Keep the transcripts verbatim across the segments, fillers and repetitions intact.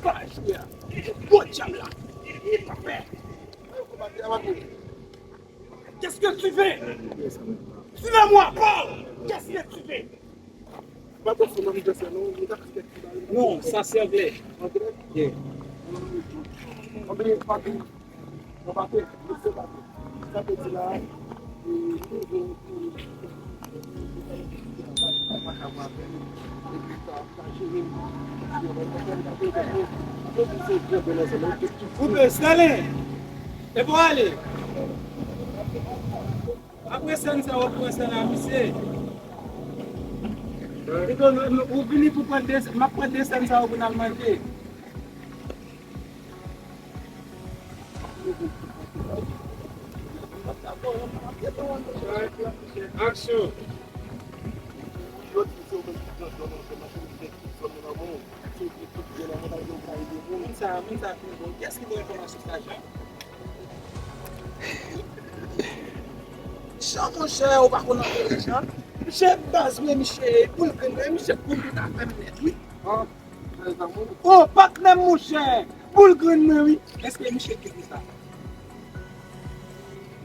Paj la, gwo djab la, li pa pè. Qu'est-ce que tu veux? Dis-le-moi, parle. Qu'est-ce que tu veux? Non, sa se anglè. Anglè? Yeah. Koupe, Stanley! E pou ale! Apre sèn sa, w ap pran sèn a misye. Ou vini pou pran de, m ap pran de sèn sa yo pou n al manje. Aksyon. Moun sa, moun sa fin bon. Kiyès ki gen enfòmasyon sa, Jan? Jan, monchè, ou pa konn anpil, Jan. Misye baz, wi, misye boul grenn, wi, misye boul tout afè m nèt, wi. Oh, patnè m, monchè, boul grenn mwen, wi. Èske misye gen konsa?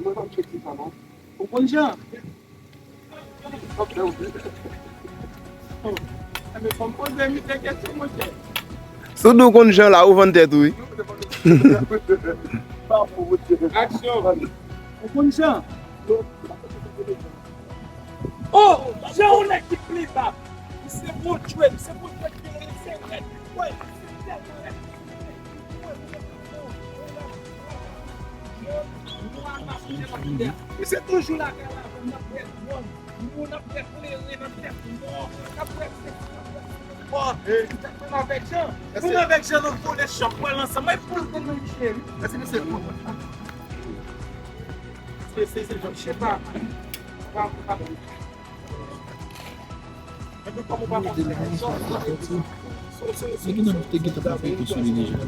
Mwen pa m tcheke sa, non. Ou konn Jan? Ok, ok. Oh, men fò m poze misye kesyon, monchè. Si w di w konn Jan la, ou vann tèt ou, wi. Aksyon. Ou konn Jan? Oh, Jan, ou nèg ki pli bab. Li se Bondye, li se Bondye ki genyen, li se rèd. Wi, li se tèlman rèd. Misye toujou lakay la, n ap bwè dwòg, n ap bwè kleren nan tèt mò, n ap bwè sesi, n ap bwè sesi. Bon, menm avèk Jan, menm avèk Jan, nou vole chòp pral ansanm. Mwen pou l konn nan misye, wi. Èske misye bon? Se, se, se, misye pa, pa, pa. Te gen nan, te gentan pa fè sou li deja.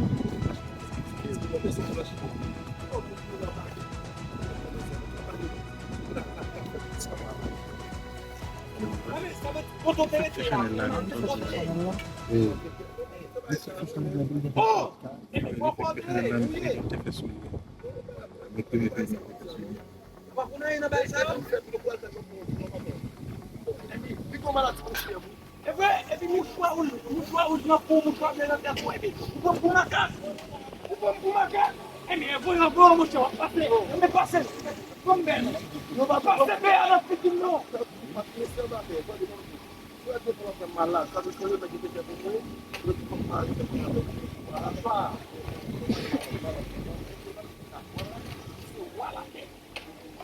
Chanèl la, non, chanèl la deja te fè sou li. Mwen premye fè sou li. Ou pa konn anyen nan bagay sa yo? Li gon maladi, monchè, wi. E vre, epi mouchwa wouj, mouchwa wouj nan kou, mouchwa ble nan tèt ou, epi ou pran m pou makak. Ou pran m pou makak. Ebyen, voye, voye, monchè, w ap pase. Ebyen, pase. Pran m bèl. Pase bèl nan figi m, non.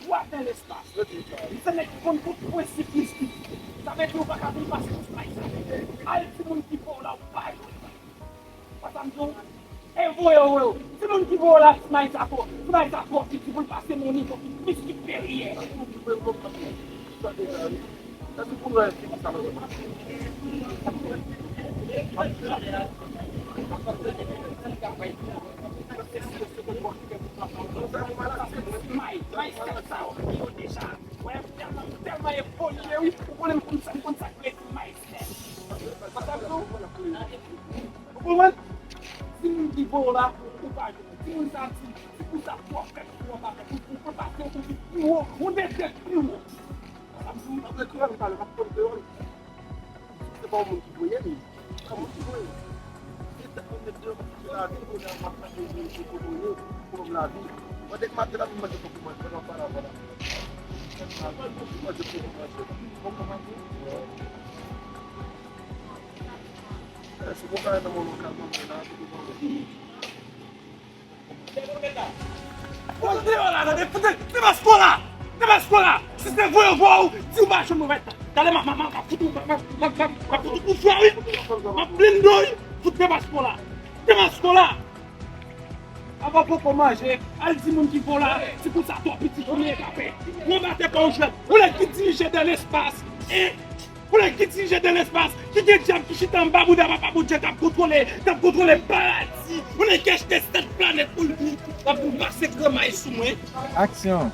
Wa dè lespas. Li se nèg ki konn tout prensip mistik. Sa vle di ou pa ka vin pase sou Sniper. Al di moun ki voye w la, ou pa jwenn. Konsa m di w, e voye w, voye w. Ti moun ki voye w la, Sniper sa twò, Sniper sa twò piti pou l pase nan yon nivo ki pi siperyè. May, may sèt sa yo, yo deja. Wè, m tèlman, m tèlman evolye, wi. Ou konnen m konn sa, m konn sa k vle di may sèt. Sa sa m di w? Ou konprann? Timoun ki voye w la, ou pa jwenn. Timoun sa di, ti kou sa twò fèt pou w pa fèt. Ou, ou pase yon kou pi wo, yon de tèt pi wo. Sa m di w? Apre kreyòl, m pale, m ap konn kreyòl. Se pa yon moun ki voye m. Se pa yon moun ki voye m. Se tèt mwen met deyò pou m kite lavi, kounye a m ap chache yon moun ki voye m pou m lavi. Mwen dèk maten la, m manje poko manje, m ap pale avè w la. Mwen manje poko manje. Poko manje. Bon, deyò la, tande, fout Demaskola! Demaskola! Si se voye, voye w, di w pa janm revèt. Gade, m a, m a, m a, m a fout ou, m a, m a, m a, m a, m a fout ou kou fè, wi. M a blende w, wi. Fout Demaskola. Demaskola! Avan poko manje, al di moun ki voye w la, ti kou sa twò piti pou li kapè. Ou anba tè pa w jwèt. Ou nèg ki dirije de lespas. E Ou nèg ki dirije de lespas, ki gen dyab ki chita anba bouda Papa Bondye k ap kontwole, k ap kontwole paradi. Ou nèg ki achte sèt planèt pou l, pou l pase granmay sou mwen. Aksyon.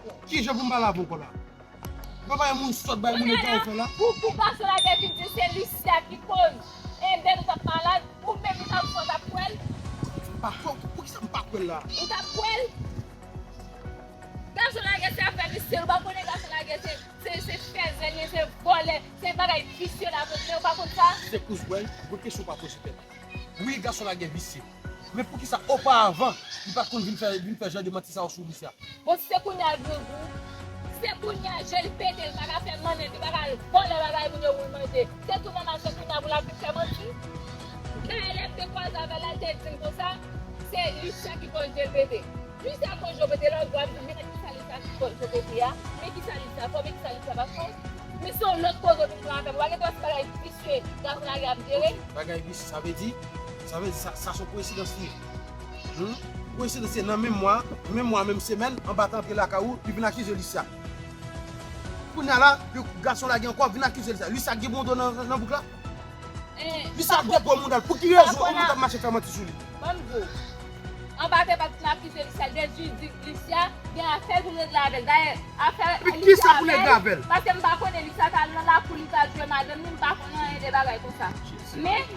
Ki jan pou m pale avè w ankò la? Mwen pa yon moun sòt bay moun ega ou fè la. Pou, pou gason lagè vin di se Lucia ki koz. E Bèl ou t ap malad, ou menm ou t ap fè w t ap kwè l. M pa kwè, poukisa m pa kwè l la? Ou t ap kwè l? Gason lagè se afè visye, ou pa konnen gason lagè se, se, se fèzè li ye, se vòlè, se bagay visye l ap regle, ou pa konn sa? Se kouz bwè, bon kesyon pa poze tèt. Wi, gason lagè visye. Men poukisa oparavan, li pa t konn vin fè, vin fè jan de manti sa yo sou Lucia? Bon, si se kounye a l grangou, si se kounye a je l pete, l pa ka fè mannen, li pa ka vòlè bagay moun yo pou l manje. Se tou nòmal, se kounye a pou l ap vin fè manti. Dayè, lè m te kwaze avè l la, l te di m konsa, se Lucia ki koz je l pete. Lucia koz je w pete, lòt jou w ap di, men kisa Lucia ki koz je w pete a, men kisa Lucia fè, men kisa Lucia pa fè. Men se yon lòt koze w vin pran avè m. Ou pa gen dwa se bagay visye, gason lagè ap jere. Bagay visye, sa vle di, sa vle di, sa, sa se yon koyensidans li ye. Hmm? Koyensidans li ye nan menm mwa, menm mwa, menm semèn, anba te antre lakay ou, li vin akize Lucia. Kounye a la, gason lagè ankò vin akize Lucia. Lucia gen bon do nan, nan, nan bouk la? Eh, Lucia gen bon moun al. Pou ki rezon yon moun t ap mache fè manti sou li? Ban m di w. Anba te pa t vin akize Lucia, de di di Lucia gen afè l pou regle avè l. Dayè, afè Lucia avè l. Epi kisa pou regle avè l? Paske m pa konnen, Lucia t al nan lakou, li t al jwe madanm li, m pa konnen anyen de bagay konsa. Men,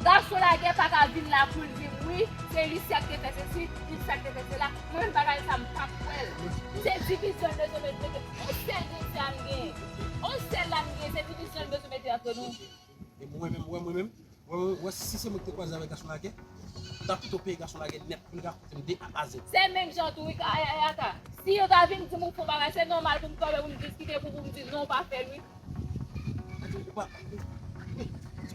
gason lagè pa ka vin la pou l di m, wi, se Lucia ki te fè sesi, Lucia ki te fè sela. Mwen menm bagay sa, m pa kwè l. Se divizyon l bezwen mete, mete. On sèl Lucia m genyen. On sèl la m genyen, se divizyon l bezwen mete antre nou. E mwen menm, wè mwen menm, wè, wè, wè, si se mwen ki te kwaze avèk gason lagè, m ta pito peye gason lagè nèt pou l rakonte m de A a Z. Se menm jan tou, wi, ka, aya, aya, ka. Si yo ta vin di m ou fè yon bagay, se nòmal pou m kanpe, pou m diskite, pou, pou m di non, ou pa fè l, wi. Ou pa, wi,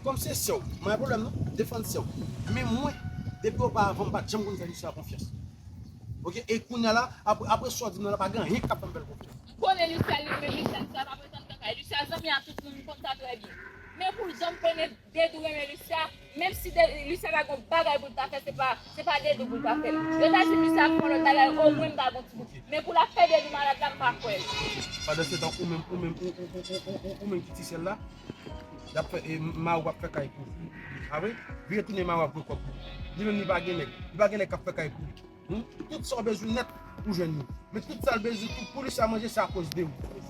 kòm se sè w, mwen gen pwoblèm non, defann sè w. Men mwen, depi oparavan, m pa t janm konn fè Lucia konfyans. Oke, e kounye a la, apre, apre sa w di m nan la, pa gen anyen k ap fè m fè l konfyans. M konnen Lucia, li menm Lucia, Lucia pa pretann kaka. Lucia zanmi a tout moun, m konn sa trè byen. Men pou l janm konnen Dedou renmen Lucia, menm si de, Lucia ta gen yon bagay pou l ta fè, se pa, se pa Dedou pou l ta fè l. Yo ta di Lucia ap fè yon lòt bagay, omwen m ta gon ti bout. Men pou l ap fè Dedou malad la, m pa kwè l. Pandan se tan, ou menm, ou menm, ou, ou menm ki ti sè l la, l ap fè, e, mari w ap fè kay pou li. A vre? Vire tounen mari w ap voye kòb pou li. Li menm li pa gen nèg. Li pa gen nèg k ap fè kay pou li. Hmm? Tout sa w bezwen nèt, ou jwenn li. Men tout sa l bezwen, tout pou li sa manje, se akoz de ou.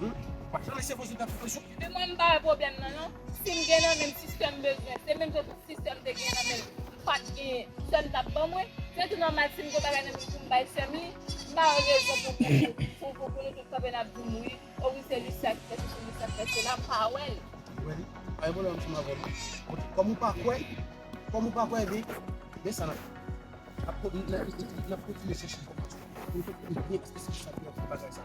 Hmm? Pa janm lese fòse tèt ou presyon. Men mwen, m pa wè pwoblèm nan, non. Si m gen nan men m, se sa m bezwen. Se menm jan tout sistèm te gen nan men m. M pa t genyen. Sè m t ap ban mwen. Se tou nòmal, si m gen bagay nan men m pou m bay sè m li. M pa wè rezon pou, pou, pou, pou, pou nou tout kanpe n ap di m wi. O wi, se Lucia ki fè sesi, Lucia ki fè sela. M pa wè l. Ou wè li? Pa gen pwoblèm ansanm avè l, non. Kòm ou pa kwè, kòm ou pa kwè, ebyen, men sa n ap N ap, n ap, n ap kontinye chèche enfòmasyon pou nou konprann byen èske se kisa ki antre bagay sa.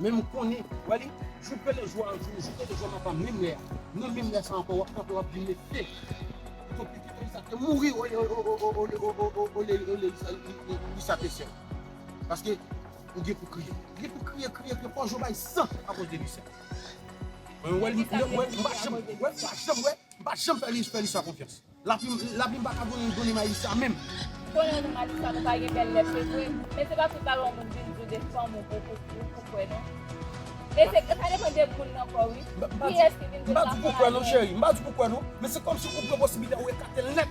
Men m konnen, w wè li, jou pèlen jou a, jou, jou pèlen jou a m ap pa menm lè a. Nan menm lè sa ankò, w ap kanpe, w ap di mete. Pito, pito, pito, sa te mouri, o, o, li sa te sè. Paske, ou gen pou kriye. Ou gen pou kriye, kriye, kriye, fò jou bay san akoz de li sè. Mwen wè li, mwen wè, m pa janm, wè, m pa janm wè, m pa janm fè li, fè li sa konfyans. Lapli, lapli m pa ka donnen, donnen Maïlissa menm. Konnen nou Maïlissa, nou pa gen bèl lèt, se vre. Men se pa tout bagay yon moun vin di w de fanm ou pou, pou, pou, pou kwè, non. E se, sa depann de moun nan ankò, wi. Kiyès ki vin di w sa fanm la gen? M pa di pou kwè, non, cheri. M pa di pou kwè, non. Men se kòmsi ou pran posibilite ou ekate l nèt.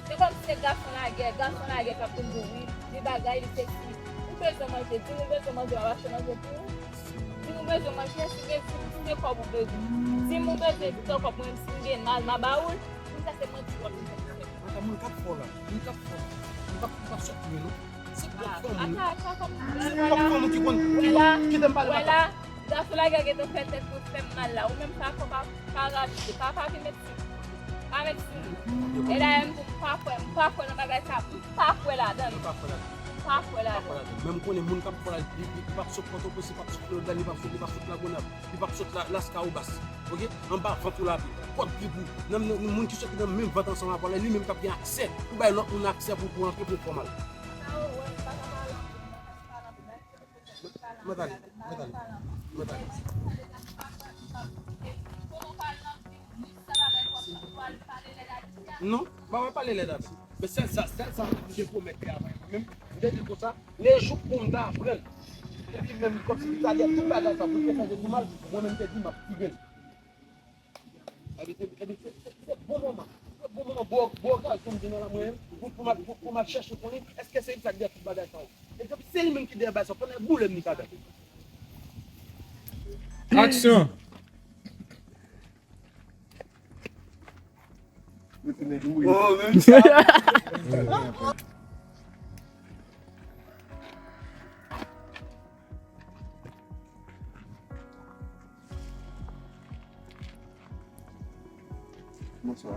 Se kòmsi se gason lagè, gason lagè k ap vin di w, wi, li bagay, li seksi. Ou bezwen manje, di m ou bezwen manje, w ap achte manje pou ou. Di m ou bezwen manje, si gen, si se kòb ou bezwen. Di m ou bezwen tan kòb, mwen menm si m gen, m a, m a ba ou l. Pou sa se manti w ap vin fè. Ata moun k ap fè w la, moun k ap fè w la. Li p ap, li p ap sot byen, non. Se pou ap fè w moun. Ata, ata kòm. Se pou ap fè w moun ki konn, ki konn, ki te m pale. Wè la, gason lagè gentan fè tèt mwen fè m mal la. Ou menm pa, pa, pa radote, pa, pa vin met sou. Pa met sou li. E dayè m tou, m pa kwè, m pa kwè nan bagay sa, m pa kwè ladan l. Ou pa kwè ladan l. M pa kwè ladan l. Men m konnen moun k ap fè l, li, li, li p ap sot Pòtoprens, li p ap sot Florida, li p ap sot, li p ap sot Lagonav, li p ap sot La, Las Caobas. Oke? Anba vant ou l ape. Kòb bib ou. Nan, nan, nan moun ki soti nan menm vant ansanm avè w la, li menm k ap gen aksè pou bay lòt moun aksè pou, pou antre pou fè w mal. Mwen pale, mwen pale, mwen pale. Non, pa mwen pale lèd avè l. Men sèl sa, sèl sa mwen te pwomèt li avè mwen menm. Mwen te di l konsa, le jou pou m ta pran l. Epi menm kòmsi li ta di tout bagay sa pou l te fè tou mal, mwen menm te di m ap tire l. Epi se, epi se, se, se bon moman. Se bon moman, bon, bon okazyon m gen nan la mwen menm, pou, pou m ap, pou, pou m ap chèche konnen èske se li sa k dèyè tout bagay sa yo. E depi se li menm ki dèyè bagay sa yo, pandan boule m li ka dèyè. Aksyon! Oh, menm sa. Bonswa.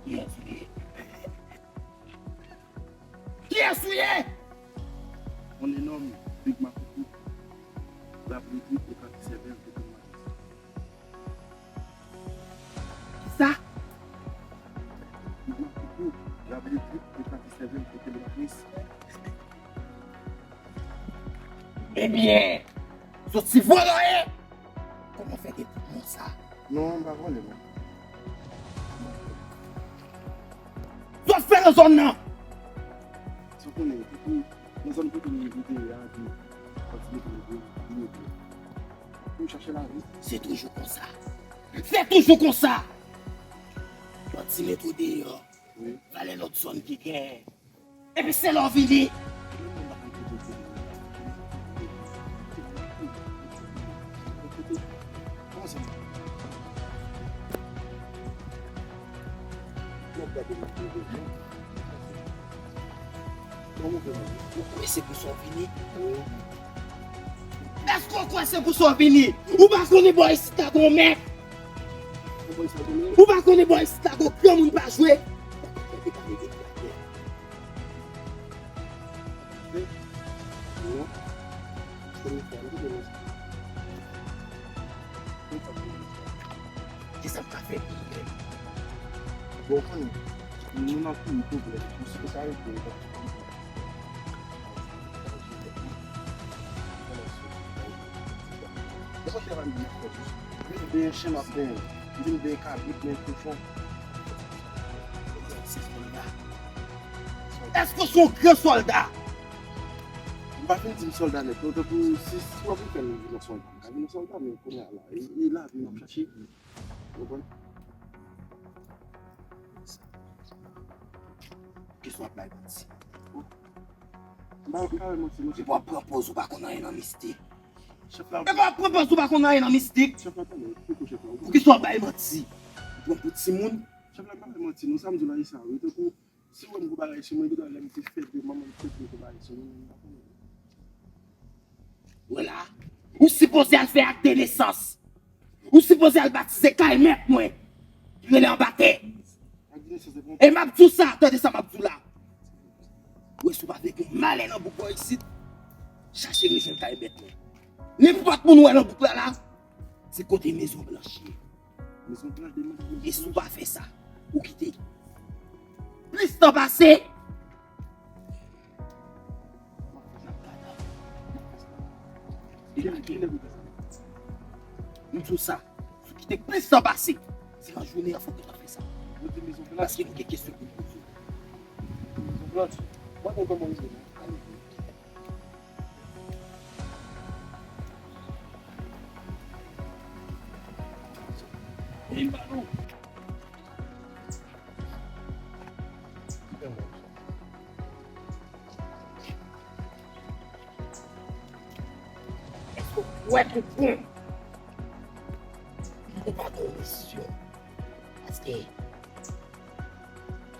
Kiyès ou ye? Kiyès ou ye? On énorme Big Mac Foufou, la Boutique, le quartier Sèvèl, Big Mac. Kisa? Big Mac Foufou, la Boutique, le quartier Sèvèl, Big Mac. Ebyen, sot si vòlò ye? Kòman fè gen tout moun sa? Non, m pa vòlè, non. Sa w fè nan zòn nan? Sa w konnen, epi nan zòn kote m rete a, epi pati mete m vin, vin ete. Pou m chache lavi. Se toujou konsa. Se toujou konsa. Pati mete w deyò. Wi. Valè lòt zòn ki gen. Epi se lè w vini. Ou kwè se pou sa w vini? Èske w kwè se pou sa w vini? Ou pa konnen bò isit la gon mèt? Ou pa konnen bò isit la gon granmoun pa jwe? Kisa m ka fè pou ou menm? Bon, konnen, nou nan kouri pwoblèm. Nou si sa rete, nou pa Vin benyen chen m ap benyen. Vin benyen kabrit, benyen kochon. Èske w se yon gran sòlda? M pa fin di m sòlda nèt non, tankou si, si w ap fè m vin yon sòlda, m ka vin yon sòlda, men kounye a la, e, e lavi m ap chache. Ou konprann? Kisa w ap bay manti? M pa ka bay manti, non. Epi w ap pran pòz ou pa konn anyen nan mistik. Chèf la. Epi w ap pran pòz ou pa konn anyen nan mistik. Chèf la, tande, poko chèf la. Poukisa w ap bay manti? Ou pran pou timoun? Chèf la, m pa bay manti, non, sa m di w la, e sa, wi, tankou, si w wè m gwo bagay sou mwen, gentan lè m te fè de manman m te fè gwo bagay sou mwen, m pa konnen. Wè la, ou sipoze al fè ak de nesans. Ou sipoze al batize kay mèt mwen, ki rele anba tè. E m ap di w sa, tande sa m ap di w la. Ou wè, si w pa vle gen malè nan bouk bò isit, chache rejwenn kay mèt mwen. Nenpòt moun ou wè nan bouk la la, se kote Mezon Blanch ye. Mezon Blanch, de Mezon Blanch. E si w pa fè sa, ou kite. Plis tan pase, Kilè ou te sa? M di w sa, si w kite plis tan pase, se nan jounen an fòk ou ta fè sa. Ou di Mezon Blanch? Paske nou gen kesyon pou n poze w. Mezon Blanch, mwen konn kòman w ye la. Ale. Vin ba nou. Èske w kwè tout bon? Ou pa gen yon misyon. Paske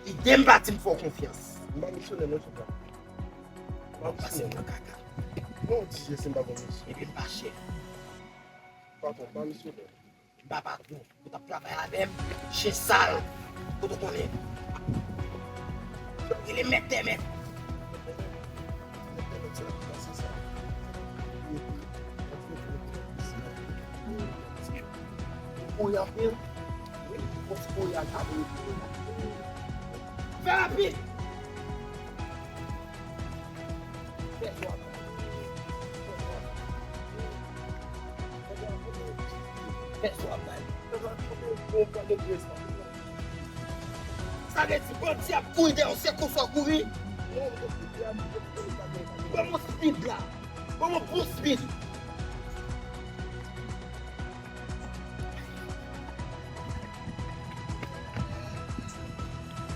ide m pa di m fè w konfyans. M pa misyonè non, chèf la. M pa misyonè. Nan kaka. Non, di Jezi m pa gen misyon. Epi m pa chèf. Patwon, m pa misyonè. M pa patwon. Ou t ap travay avè m, chen sal. Kote w konnen? Rele mèt dè mèt. Ou kouri anpil? Wi, ou kouri anpil. Fè rapid! Fè swa bay. Fè swa bay. Sa vle di bandi ap kouri dèyè w, se konsa w kouri? Ban m yon speed la. Ban m yon bon speed.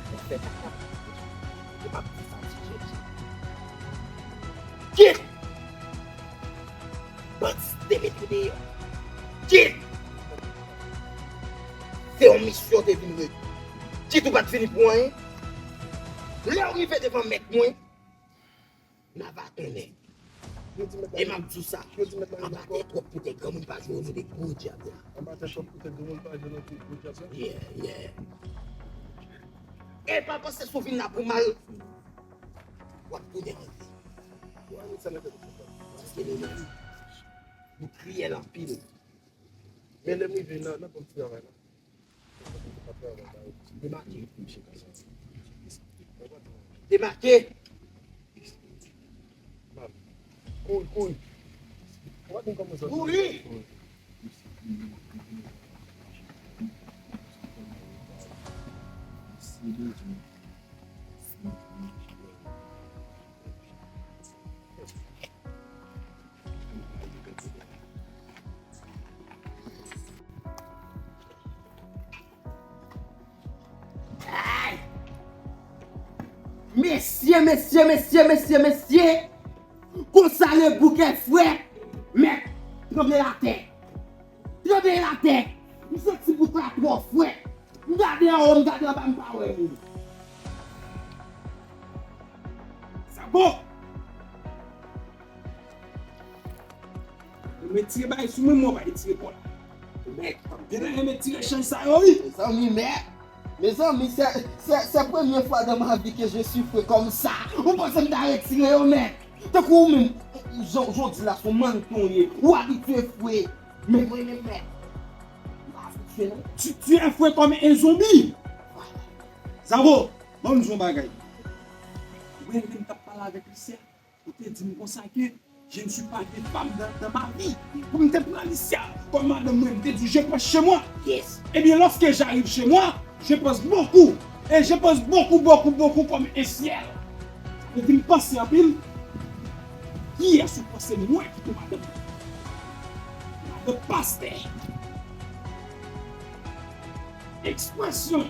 Ou fè kaka. Ou p ap di sa, ti jèn. Kit! Bandi te mete deyò. Kit! Se yon misyon te vin regle. Kit ou pa t vini pou anyen. Lè w rive devan mèt mwen, n a va konnen. E m ap di w sa, anba tè twòp pou tèt granmoun pa jwe nan de gwo djab la. Anba tè twòp pou tèt granmoun pa jwe nan de gwo djab la? Yeah, yeah. E pa panse si w vin la pou mal, w ap tounen anvi. Paske nou menm, nou kriyèl anpil. Men lè m rive nan, nan bon ti travay la. Demake. Demake. Kouri, kouri. Kouri. Ay! Mesye, mesye, mesye, mesye, mesye! Konsa le boukè frè mèt tranble latè. Tranble latè. M santi bouk la twò frèt. M gade anwo, m gade anba, m pa wè moun. Sa bon! Ou retire bagay sou mwen, mwen pa retire kò la. Mèt, m te renmen tire chanj sa yo, wi. Mezanmi, mèt. Mezanmi, se, se, se premye fwa dans ma vie que je suis fwe kòmsa. Ou panse m ta retire yo, mèt? Tankou ou menm, jan, jan w di la, se yon mannequin w ye. Ou abitye fwe. Men mwen menm, mèt, m pa abitye, non. Tu, tu es fwe kòm un zombie. Zavo, ban m di w yon bagay. Ou wè lè m t ap pale avèk Lisya? Ou te di m konsa ke je ne suis pas de femme dans, dans ma vie. Pou m te pran Lisya kòm madanm mwen, m te di, je pense chez moi. Yes. Ebyen, lorsque j'arrive chez moi, je pense beaucoup. Et je pense beaucoup, beaucoup, beaucoup comme un ciel. Sa vle di m panse anpil. Kiyès ou panse mwen ki pou madanm? Madanm pastè. Ekspresyon.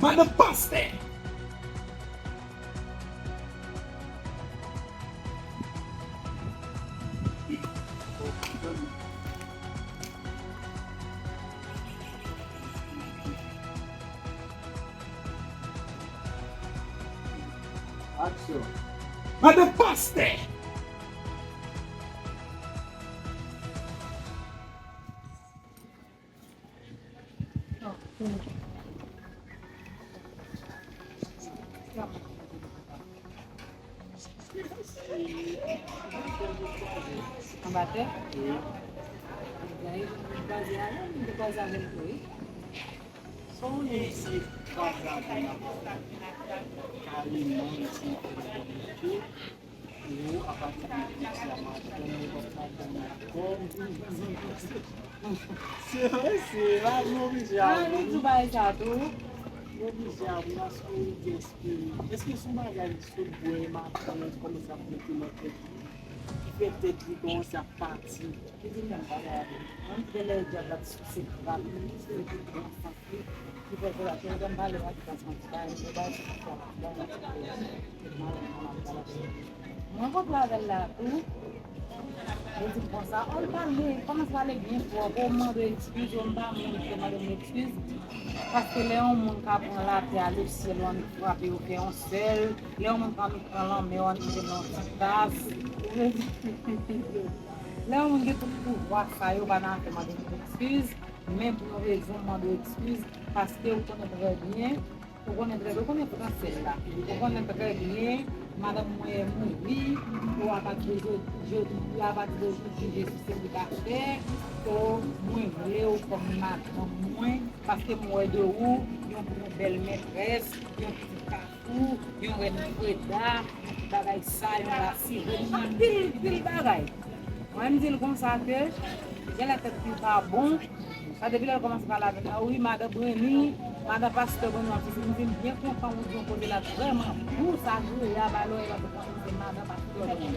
Madanm pastè. Aksyon. Madanm pastè. Anba tè? Wi. Gade, m kwaze avè l, m te kwaze avè l tou, wi. Sa w ye, se kwaze avè l la. Kareman, se yon fè de komite. Ou, apati de jodi a maten, ou p ap ka fè ankò. Se vre, se la, nou oblije a. Ah, nou di bagay sa tou. Nou oblije a, paske ou di èske, èske se yon bagay sot bwè maten, kòmanse ap mete nan tèt li, ki fè tèt li kòmanse ap pati. Ki di menm bagay avè m. Mwen, m te lè dyab la t souse krab, li souse tout gran sant li, ki fè ke la, ke lè m pale ak li, paske m ti bagay, m te bay ti bagay, m te mal, m mal, m mal. Mwen kontre avè l la tou. Li di m konsa, oh, l pale, kòmanse pale byen fò, oh, m mande w ekskiz, oh, m pa moun ki mande m ekskiz. Paske lè yon moun ka pran latè a, lesyèl, ou annik frape yo fè yon sèl, lè yon moun ka annik pran lanmè, ou annik mete l nan yon ti tas. Lè yon moun gen tout pouvwa sa yo, pa nan afè mande moun ekskiz, men pou yon rezon, m mande w ekskiz, paske ou konnen trè byen, ou konnen trè byen, ou konnen fransè la, ou konnen trè byen, madanm mwen mouri, ou apati de jodi, jodi, apati de jodi, Jezi selibatè, so, mwen vle w kòm madanm mwen, paske m wè de ou, yon bèl mètrès, yon ti kafou, yon rèn freda, bagay sa, yon lasirèn, anpil, pil bagay. Mwen, m di l konsa ke, genlè tèt li pa bon, sa depi lè l kòmanse pale avè m la, wi, madan Breni, madan pastè Breni, m di, m byen kontan ou di yon koze la vrèman, pou sa, jwe a, ba lòrèy la, pou konn se madan pastè Breni.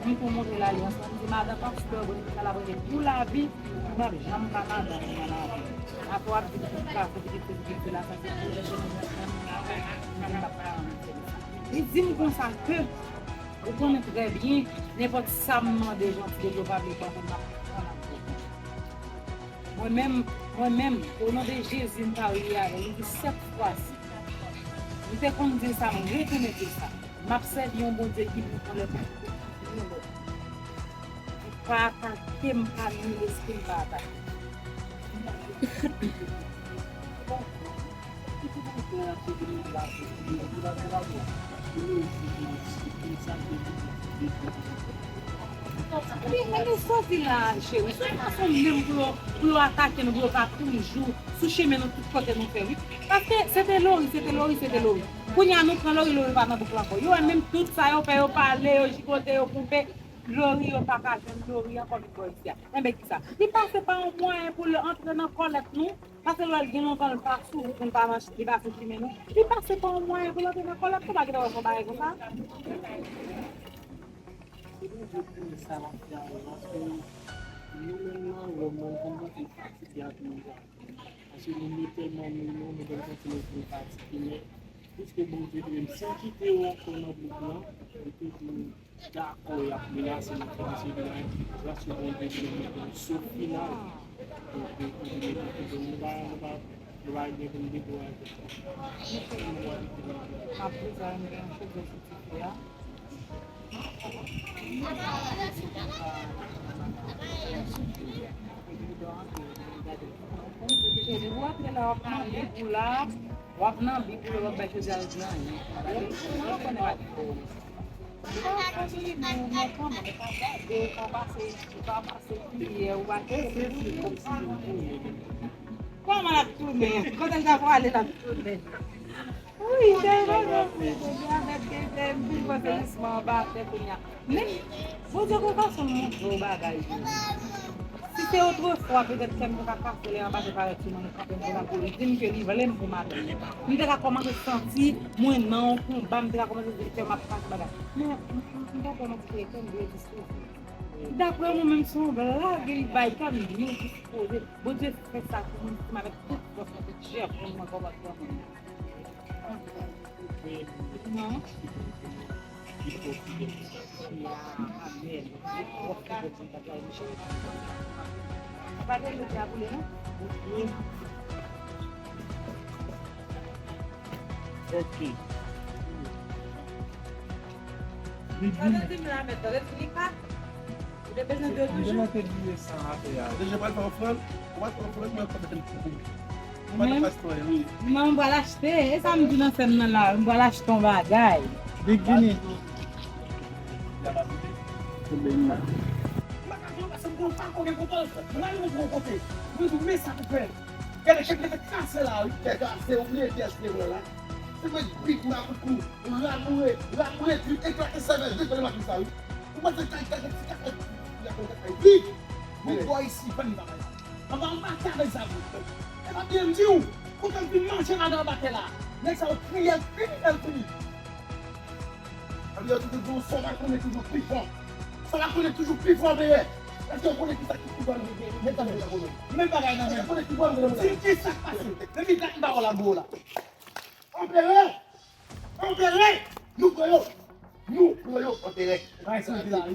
M tou montre l alyans lan, m di, madan pastè Breni, sa l ap rele pou lavi, m p ap janm ka madanm ou nan lavi. Apre w ap di pitit gason, pitit fi, pitit fi la, sa se pou lè jèn nan, m di, m p ap ka annik fè sa. Li di m konsa ke, ou konnen trè byen, nenpòt sa m mande Jean Ti Dedo pa vle ban mwen, m ap pran, m ap pran. Mwen menm, mwen menm, o non de Jezi, m pa rele avè l. Li di sèt fwa si. M te konn di l sa, m retounen di l sa. M ap sèvi yon Bondye ki pi bon lè pou yon lòt. Ou pa atake m, pa ni lespri m pa atake. Men, men nou sòti la, cheri. Se yon fason menm pou yo, pou yo atake nou, pou yo ka toujou sou chemen nou tout kote nou fè, wi. Paske se te Lori, se te Lori, se te Lori. Kounye a nou pran Lori, Lori pa nan bouk la ankò. Yo wè menm tout sa yo fè, yo pale, yo jigote, yo koupe. Lori, yo pa ka jwenn Lori ankò vin bò isi a. Enben kisa? Li pase pa yon mwayen pou l antre nan kòlèt nou. Paske lè l gen lontan l pa sou wout nou, l pa nan, li pa sou chimen nou. Li pase pa yon mwayen pou l antre nan kòlèt nou, pa gentan wè fè yon bagay konsa. Se Bondye ki konnen sa l ap fè avè w, paske nou menm nan Ròm, nou konn Bondye fatige ak nou. Paske nou, nou tèlman nou, nou, nou konn santi nou vin fatige, men piske Bondye li menm, si l kite w ankò nan bouk lan, li toujou dakò, y ap menase nou fè misye vin. Gras Bondye, li menm mete nou sou final. Donk, li, li mete nou, nou pa, nou pa, nou pa gen pou n dekouraje. Nou fè yon bò de final. Apre sa, nou gen yon cheve sou ti fi a. Ou ap nan bib ou la, w ap nan bib ou la, w ap bay cheve a di anyen. Ou pa konnen w ap fè. Ou pa konnen, men, men kanmenm, ou pa gade, ou pa pase, ou pa pase kiyè, ou pa tcheke. Kòman l ap tounen? Kote l ta prale, l ap tounen. Wi, se vre, se vre, se vre, avèk, se vre, m vin panse jisman anba tè kounye a. Men, Bondye gon fason l montre w bagay, wi. Si se otrefwa, petèt kè m te ka kase lè anba tè parèt sou mwen, m kanpe m te ka pou li di m ke li vle m pou madanm li. M te ka kòmanse santi mwen nan yon konba, m te ka kòmanse di kè m ap pase bagay. Men, m, m, m pa kwè m ap di ke kè m vle diskouze. Daprè mwen menm, se yon blag li bay kè m byen dispoze. Bondye fè sa pou mwen, pou mwen avèk tout fòs mwen, tout chè pou mwen, kòman pou mwen. Non. Amèn. Pa gen lòt la pou li, non? Ok. Sa vle di m la, mèt, sa vle di li pa. Ou te bezwen de toujou? Mwen te bliye san atè a. Deja pral fè ofrann, ou pral fè ofrann, mwen konn fè l pou ou. Mwen pral achte, wi. Non, m pral achte. E sa m di nan sèn nan la, m pral achte yon bagay. Big Vini. M pa ka jwe paske m konn pa konnen konpòz. M al yon gwo kote. Mwen di men sa pou fè. Gade chèf de fèt kase la wi. Fè kase, ou bliye pyès te pran la. Se mwen big ma koukou. Raboure, raboure, pi eklate sèvèl de jwenn maten sa wi. Ou panse kay kay ti kafè. Y ap kay kay. Big. Mwen bò isi, ban m bagay. Anba anba tè avèk zabou. E pa byen m di w, kontan m fin manje madan anba tè la. Nèg sa yo kriye l fini, l fini. Ann yo toujou di w sa w pa konnen toujou pi fò. Sa w pa konnen toujou pi fò, Anperè. Èske w konnen kisa ki pi fò nan men Anperè? Menm bagay nan men. Èske w konnen ki fò nan men? Di m kisa k pase. Depi dat m pa wè w la, m wè w la. Anperè! Anperè! Nou pran yo! Nou pran yo, Anperè! Bay sa la, wi.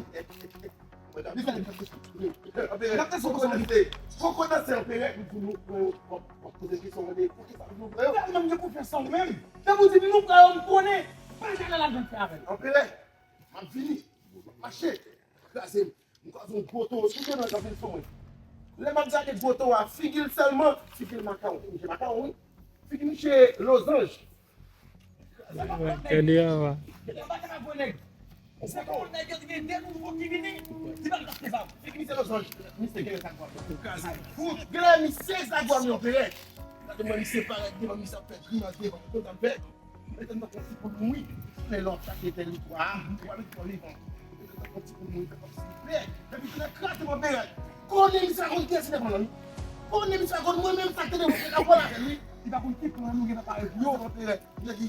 Anperè, fò konnen se, fò konnen se Anperè, nou pran yo, w ap poze kesyon, mande, poukisa nou pran yo? Tèlman m gen konfyans nan ou menm. Depi w di m nou pran yo, m konnen. Pa janm nan lajan fè avè l. Anperè, m ap vini. M ap mache. Kraze m. M kwaze yon gwo towo sou mwen nan kanpe sou mwen. Lè m ap gade gwo towo a, figi l sèlman, figi l makawon. Figi l makawon, wi. Figi misye lozanj. Gade anba. Se kon nèg yo ki gen de nouvo ki vini. Di pa l tap fè sa. Figi misye lozanj. Misye gen sa kwa. Kraze. Fout. Gade misye sa kwa, mi opere. Gade mwen misye parèt devan misye ap fè grimas devan. Kontan fè. Mete m nan konsi pou mouri. Lè lòt sa ki te li kwa. Ou pa met kò li bon. Mete m nan konsi pou mouri. Fè kòmsi pè. Epi tou lè kraze mwen pere. Konnen misye pa konn kiyès ki te pran nan li. Konnen misye pa konn mwen menm sa ki te devan mwen ka pran avè l wi. Li pa konn ki plan nou gen nan pare pou yo. Mwen pere. Mwen di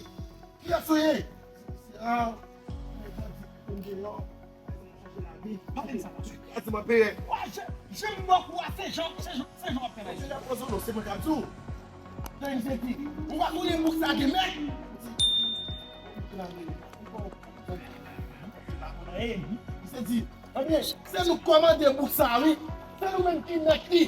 kiyès ou ye? Se a. Mwen bandi ki konn gen lò. Pale m sa, pase. Ase mwen peye. Wa, je, je m bò kou a, se jan, se jan, se jan w ap fè la. Misye ap pran sou non, se mwen k ap di w. Tande misye di, ou pa konnen bouk sa gen mèt. Misye di, ebyen, se nou k kòmande bouk sa, wi. Se nou menm ki mèt li.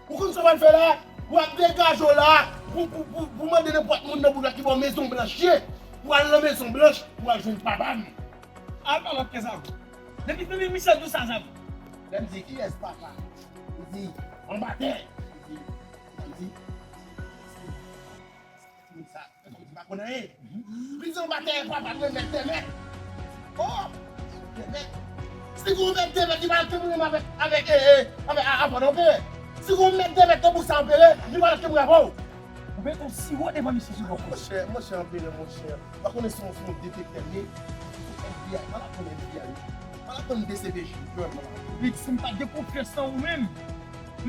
Ou konn sa w pral fè la? W ap degaje w la pou, pou, pou, pou mande nenpòt moun nan bouk la ki bò Mezon Blanch ye. Pou al nan Mezon Blanch, pou al jwenn papa m. Al pa lòt ke sa. Depi fini misye di w sa, sa. Lè m di, kiyès papa? Li di, anba tè. Li di, li di, li di, sa, li pa konn anyen. Li di, anba tè, papa, mwen mèt dè mèt. Oh! Dè mèt. Si gon mèt dè mèt, li pa te mouri avèk, avèk, eh, eh, avèk, a, avè w, non, pere. Si gon mèt dè mèt, nan bouk sa, pere, li pa te mouri avè w. Ou mete yon siwo devan misye sou bò. Monchè, monchè, anperè, monchè. Ou pa konnen se yon, se yon detektè m ye? Se F B I, pa la konn F B I. Pa la konn D C P J, frè m. Big, si m pa gen konfyans nan ou menm,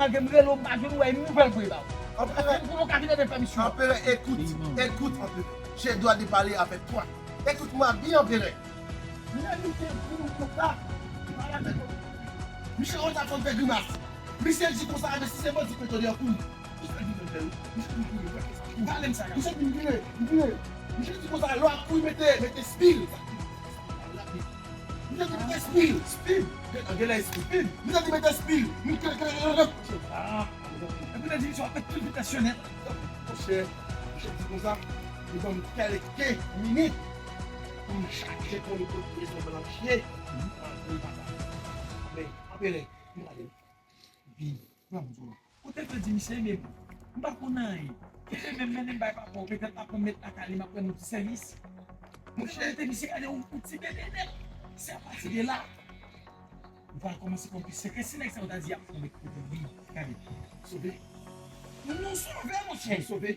malgre m rele w, m pa jwenn ou, e nouvèl pou e ba w. Anperè, pou nou ka vin ede fè misyon. Anperè, écoute, écoute, Anperè. J'ai droit de parler avec toi. Écoute-moi bien, Anperè. Lè misye vin konsa, li pale avèk misye konsa fò l fè grimas. Misye di konsa, men si se bandi k mete w deyò, kouri. Misye di m fè l. Misye di m kouri, wè kisa. Pale m sa, misye di m vire, m vire. Misye di konsa, lè w ap kouri, mete, mete spil. Misye di mete spil. Spil? Gen, gen lè spil. Misye di mete spil. Nou ke, ke, ke, ke. Ah. Epi misye di misye ap met tout vitès yo nèt. Monchè, misye di konsa, li ban m kèlke minit pou m chache konnen kote Mezon Blanch ye. Men, Anperè, m gade. Epi, pran m tou. Ou te fè di misye, men m pa konn anyen. Ou te menm mennen m bay papa w, petèt papa m met lakay li, m ap rann yon ti sèvis. Monchè, te misye gade yon, yon ti bebe nèt. Se apati de la, m pral kòmanse konn pi sekrè. Si nèg sa yo ta di y ap fè met kote li, gade. Sove. Nou sove, monchè. Nou sove.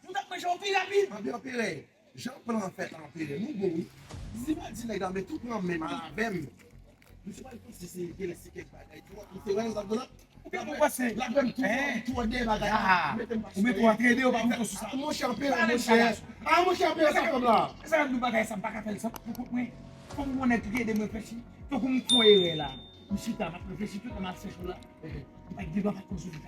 Nou t ap manje w pi rapid. Anperè, anperè. Jan plan an fèt la, anperè, nou bon, wi. Si pa di nèg la, men tout pran menm al avè m. Misye pa panse se gen lè se kèk bagay. Ou te wè, ou te wè, ou te wè. Ou te wè, ou panse. L ap wè m tou, tou dèyè bagay la. Mete m pa sou. Ou mete w antre de, ou pa moute sou sa. Monchè, anperè, monchè. Ah, monchè, anperè, sa fè m la. Sa fè m di w bagay sa, m pa ka fè l san pou kont mwen. Fò m konnen ki ede m reflechi. Tankou m fè yon erè la. M chita, m ap reflechi tout, m ap chèche w la. M pa t gen dwa pa t konn sou li.